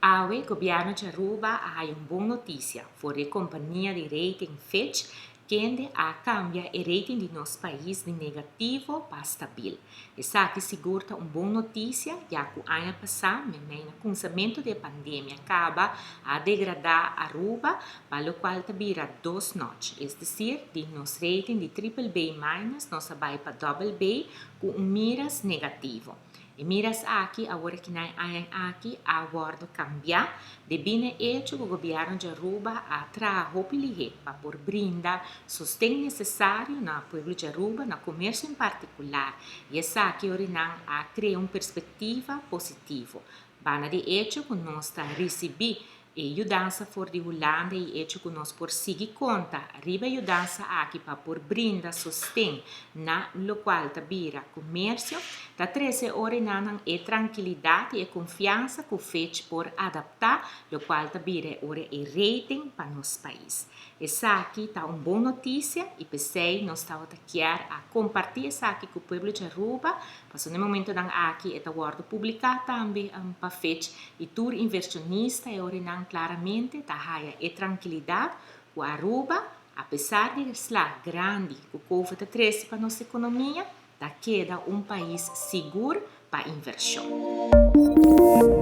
Awe, Gobierno di Aruba a haya un bon noticia for di e compania di rating Fitch kende a cambia e rating di nos pais di negativo pa stabil. Esaki sigur ta un bon notisia, ya ku aña pasá, meimei na kunsamentu di e pandemia kaba a degradá Aruba pa lokual ta bira dos notch, es desir, di nos rating di triple B minus nos a bai pa double B ku un miras negativo. E miras aki awor aki na e aña aki a wòrdu kambiá debí na e echo ku gobièrnu di Aruba a traha hopi lihé pa por brinda sosten nesesario na pueblo di Aruba, na komersio en partikular, i esaki ora nan a krea un perspektiva positivo. Banda di echo ku nos ta risibí E yudansa for di Hulanda i echo ku nos por sigui konta riba e yudansa aki pa por brinda sosten na lokual ta bira komersio, ta trese ora e nannan e trankilidat i e konfiansa ku Fitch por adaptá lokual ta bira e ora e rating pa nos pais. Esaki ta un bon notisia i p'esei nos tabata kier a kompartí esaki ku pueblo di Aruba, pasobra na e momentonan aki e ta wòrdu publiká tambe pa Fitch i tur invershonista e orenan klaramente ta haya e trankilidat ku Aruba, apesar di e sla grandi ku Covid a trese pa nos ekonomia, ta keda un pais sigur pa invershon.